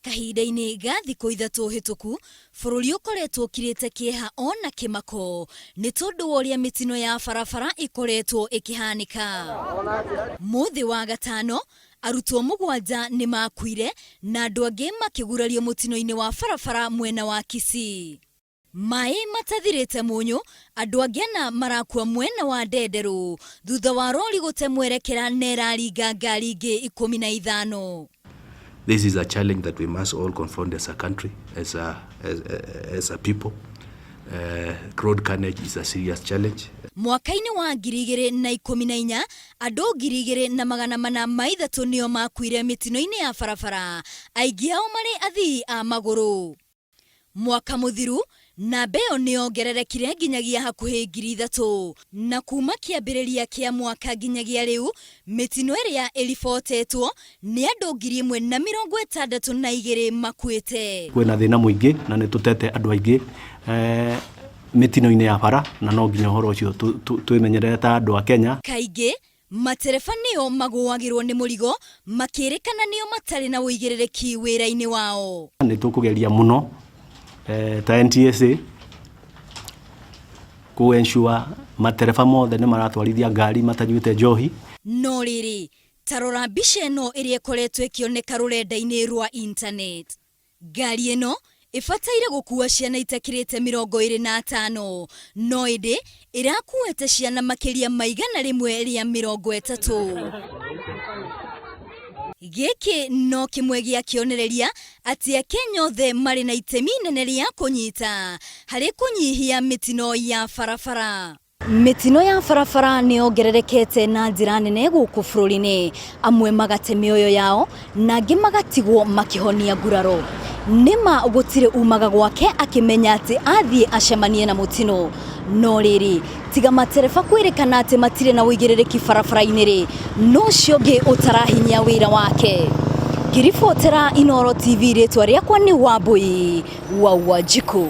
Kahinda-inĩ ga thikũ ithatũ hĩtũku, bũrũri ũkoretwo ũkirĩte kĩeha ona kĩmako nĩ tondũ wa ũrĩa mĩtino ya barabara ĩkoretwo ĩkĩhanĩka. Mũthĩ wa gatano, arutwo mũgwanja nĩ makuire na andũ angĩ makĩgurario mũtino-inĩ wa barabara mwena wa Kisii. Maĩ matathirĩte mũnyũ, andũ angĩ ana marakua mwena wa Ndenderũ thutha wa rori gũte mwerekera na ĩraringa ngari ingĩ 15. This is a challenge that we must all confront as a country, as a, as, as a people. Road carnage is a serious challenge. Mwaka-inĩ wa 2014, andũ 2403 nĩo makuire mĩtino-inĩ ya barabara, aingĩ ao marĩ athii a magũrũ. Mwaka mũthiru, namba ĩyo nĩ yongererekire nginyagia hakuhĩ 3000. Na kuuma kĩambĩrĩria kĩa mwaka nginyagia rĩu, mĩtino ĩrĩa ĩribotetwo nĩ andũ 1062 makuĩte. Kwĩna thĩna mũingĩ na nĩ tũtete andũ aingĩ mĩtino-inĩ ya bara na no nginya ũhoro ũcio twĩmenyerere ta andũ a Kenya. Kaingĩ Matereba nĩo magũagĩrwo nĩ mũrigo makĩrĩkana nĩo matarĩ na ũigĩrĩrĩki wĩra-inĩ wao. Nĩ tũkũgeria mũno ta NTSA kũ ensure matereba mothe nĩ maratwarithia ngari matanyuĩte njohi. No rĩrĩ, ta rora mbica ĩno ĩrĩa ĩkoretwo ĩkĩoneka rũrenda-inĩ rwa internet. Ngari ĩno ĩbataire gũkua ciana itakĩrĩte 25, no ĩndĩ ĩrakuĩte ciana makĩria ma 130. Gĩkĩ no kĩmwe gĩa kĩonereria atĩ Akenya othe marĩ na itemi inene rĩa kũnyita harĩ kũnyihia mĩtino ya barabara. Mĩtino ya barabara nĩ yongererekete na njĩra nene gũkũ bũrũri-inĩ, amwe magate mĩoyo yao na angĩ magatigwo makĩhonia nguraro. Nĩma gũtirĩ umaga gwake akĩmenya atĩ athiĩ acemanie na mũtino. No rĩrĩ, tiga matereba kwĩrĩkana atĩ matirĩ na ũigĩrĩrĩki barabara-inĩ rĩ, nũ ũcio ũngĩ ũtarahinyia wĩra wake? Ngĩribotera Inooro TV rĩtwa rĩakwa nĩ Wambũi wa Wanjikũ.